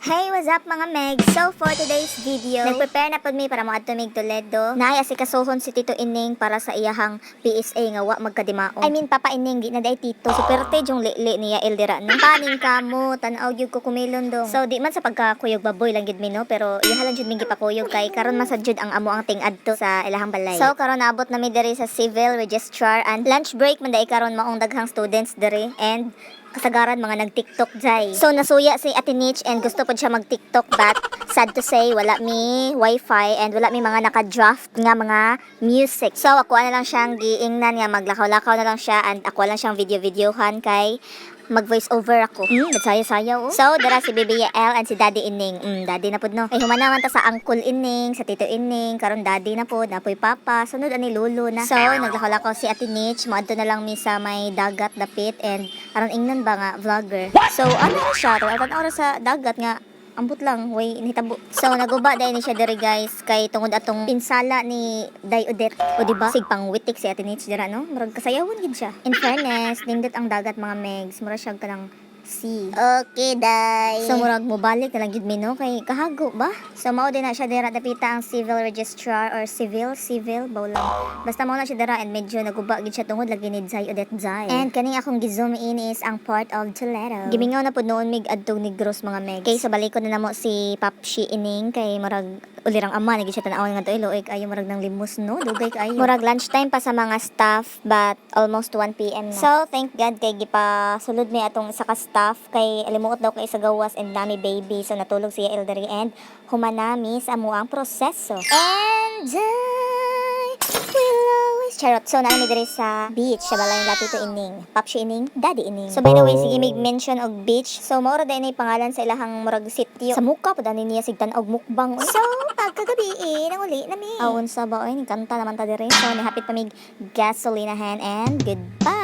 Hey, what's up, mga Meg? So for today's video, nagprepare na pud mi para moadto mig Toledo. Naay asikasuhon si Tito Ining para sa iyahang PSA nga wa magkadimao. I mean, Papa Ining, di na diay Tito. So perte yung lili niya Eldera, no? Paning kamo, tan-aw gyud ko kumilon dong. So di man sa pagkakuyog baboy lang gyud mi, no, pero iyaha lang jud mi gipakuyog kay karon man sad jud ang amo ang ting-adto sa ilahang balay. So karon naabot na mi diri sa civil registrar and lunch break man diay karon, maong daghang students diri and kasagaran mga nag-TikTok jay. So nasuya si Ate Nich and gusto pod siya mag-TikTok, but sad to say, wala mi wifi and wala mi mga naka-draft nga mga music. So ako na lang siyang giingnan nga maglakaw-lakaw na lang siya and ako lang siyang video-videohan kay mag voice over ako. Nagsaya-saya oh. So, dara si Baby L and si Daddy Ining. Daddy na pud, no. Ay, humana man ta sa Uncle Ining, sa Tito Ining, karon Daddy na pud, napoy Papa, sunod ani Lolo na. So, naglakaw-lakaw si Ate Nich, moadto na lang mi sa may dagat dapit and aron ingnan ba nga vlogger. So, ano na siya, tan oras sa dagat nga ambot lang, way nahitabo. So, naguba diay ni siya diri, guys, kay tungod atong pinsala ni Day Odette. O di ba? Sig pang witik si Ate Nich dira, no? Murag kasayawon gid siya. In fairness, nindot ang dagat, mga megs. Mura siya kanang sea. Okay, day. So murag mobalik na lang gid mi, no, kay kahago ba? So mao din na siya dira dapita ang civil registrar or civil civil bawlang. Basta mao na siya dira and medyo naguba gid siya tungod lagi ni Zay Odette Zay. And kaning akong gi-zoom in is ang part of Toledo. Gimingaw na pud noon mig adtong Negros, mga megs. Kay sa balikon na namo si Papshi Ining kay murag ulirang ama na gid siya tan-awon nga tuilo kaayo, murag nang limos, no, dugay kaayo. Murag lunchtime pa sa mga staff but almost 1 p.m. na. So thank God kay gipa sulod mi atong isa ka staff kay limuot daw kay sa gawas and nami baby. So natulog siya elderly and humanami sa amuang proseso. And I will always. Charot. So, naa mi diri sa beach. Sa balay nila Tito Ining. Papshi Ining, Daddy Ining. So, by the way, sige mig mention og beach. So, mao ra diay ni pangalan sa ilahang murag sitio. Sa muka pa dani niya sig tan-og mukbang. So, pagkagabi eh, nanguli na mi. Awon sa ba oy, kanta naman ta diri. So, nihapit pa mig gasolinahan and goodbye.